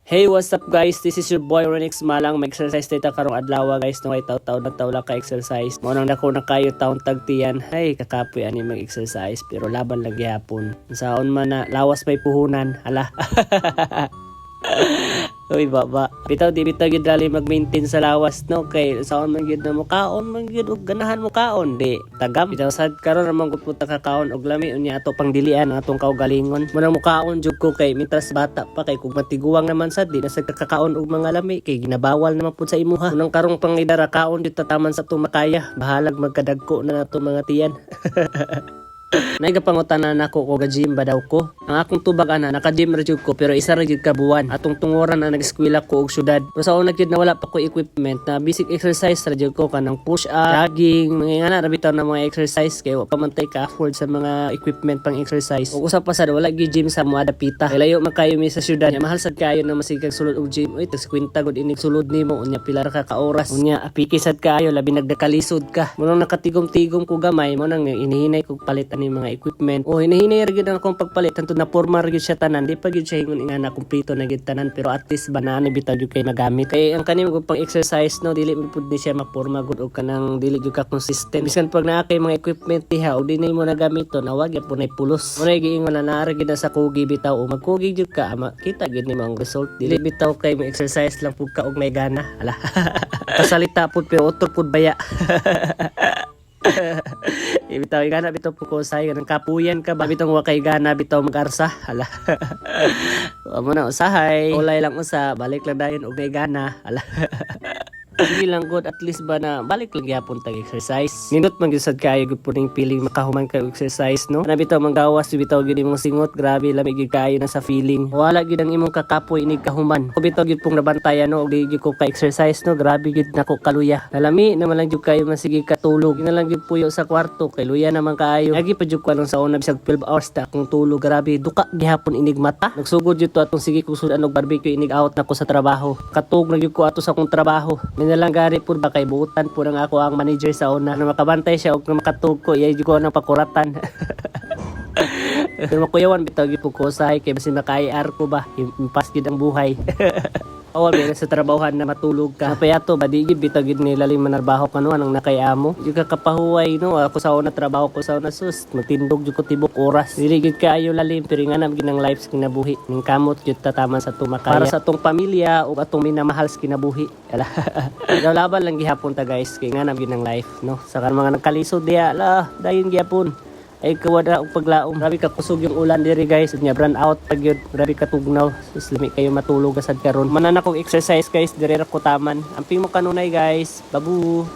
Hey, what's up, guys? This is your boy Renix Malang. Mag-exercise dito karong adlaw, guys. No, ay taw-taw na taw lang ka exercise. Mao nang dako na kayo taon tagtiyan. Hey, kakapoy ani mag-exercise pero laban lang gihapon. Saon man na lawas may puhunan. Hala. Uy, baba. Bitaw, di bitaw gyud dali mag-maintain sa lawas, no? Kay saon man gyud na mo kaon man gyud og ganahan mo kaon, di tagam. Bitaw sad karon ra man gud punta kakaon og lami, unya ato pang dilian ang atong kaugalingon. Munang mukaon jud ko kay mitras bata pa, kay kung matiguang naman sad di na sad kakakaon og mga lami kay ginabawal naman pud sa imuha. Munang karong pangidara kaon jud tataman sa atong makaya. Bahalag magkadagko na nato mga tiyan. Naigapangutana nako ko ga-gym ba daw ko. Ang akong tubag ana, naka-gym ra jud ko pero isa ra jud ka buwan. Atong tungoran na nag-eskwela ko og syudad. Pero sa una jud na wala pa ko equipment na basic exercise ra jud ko, kanang push up, jogging, mga ngana ra bitaw na mga exercise kay wa pa man tay ka afford sa mga equipment pang exercise. Ug usa pa sad, wala gyud gym sa mga dapita. Kay layo man kayo mi sa syudad. Nya mahal sad kayo na masigag sulod og gym. Uy, tag 50 gud inig sulod nimo, unya pila ra ka ka oras. Unya apiki sad kaayo, labi nagdakalisod ka. Mo nang nakatigom-tigom ko gamay, mo nang inihinay kog palit ani mga equipment. O hinahinay ra gyud ang akong pagpalit hantod na porma ra gyud siya tanan. Di pa gyud siya ingon nga na kumpleto na gyud tanan, pero at least ba naa bitaw gyud kay magamit. Kay ang kani mo pang exercise, no, dili man pud ni siya maporma gud og kanang dili gyud ka consistent. Bisan pag naa kay mga equipment diha og di nimo nagamit to, nawag gyud nay pulos. Mo na giingon na naa ra gyud na sa kugi bitaw o magkugi gyud ka, ama, kita gyud nimo ang result. Dili bitaw kay mo exercise lang pud ka og may gana. Ala. Pasalita pud pero otro pud baya. Eh, bitaw gana bitaw po ko say kanang kapuyan ka ba, bitaw wa kay gana bitaw mag-arsa. Hala. Wa mo na usahay. Ulay lang usa, balik lang dayon og may gana. Hala. Sige lang good, at least ba na balik lang gyapon tag exercise. Nindot man gyud sad kaayo gud po ning feeling makahuman ka og exercise, no. Na bitaw manggawas bitaw gyud imong singot, grabe lami gyud kaayo na sa feeling. Wala gyud ang imong kakapoy inig kahuman. Ko bitaw gyud pong nabantayan, no, og di gyud ko ka exercise, no, grabe gyud nako kaluya. Nalami naman lang gyud kayo masige katulog. Na lang gyud puyo sa kwarto kay luya naman kaayo. Agi pa jud ko lang sa una bisag 12 hours ta akong tulog, grabe duka gihapon inig mata. Nagsugod jud to atong sige kong sudan og barbecue inig out na ko sa trabaho. Katug na gyud ko ato sa akong trabaho. May nalang gari pud ba kay buutan po ng ako ang manager sa una na makabantay siya og na makatug ko, iya jud ko nang pakuratan. Pero makuyawan bitaw gyud po ko usahay kay basin maka-IR ko ba, impas gyud ang buhay. Awa may sa trabahuhan na matulog ka. Napayato ba di gyud bitaw gyud nila manarbaho ka no anang nakay amo. Di ka kapahuway, no. Ako sa una trabaho ko sa una, sus, magtindog jud ko tibok oras. Dili gyud kaayo lalim pero nga na gyud ang life sa kinabuhi. Ning kamot gyud tataman sa tumakaya. Para sa atong pamilya ug atong minamahal sa kinabuhi. Ala. Ikaw laban lang gihapon ta, guys, kay nga na gyud ang life, no. Sa kan mga nagkalisod diha la dayon gihapon ay kawada og paglaom. Grabe ka kusog yung ulan diri, guys. Unya brown out pag yun. Grabe ka tugnaw. Sus, lami kayo matulog asad karon. Manan akong exercise, guys, diri ra ko taman. Amping mo kanunay, guys. Babu.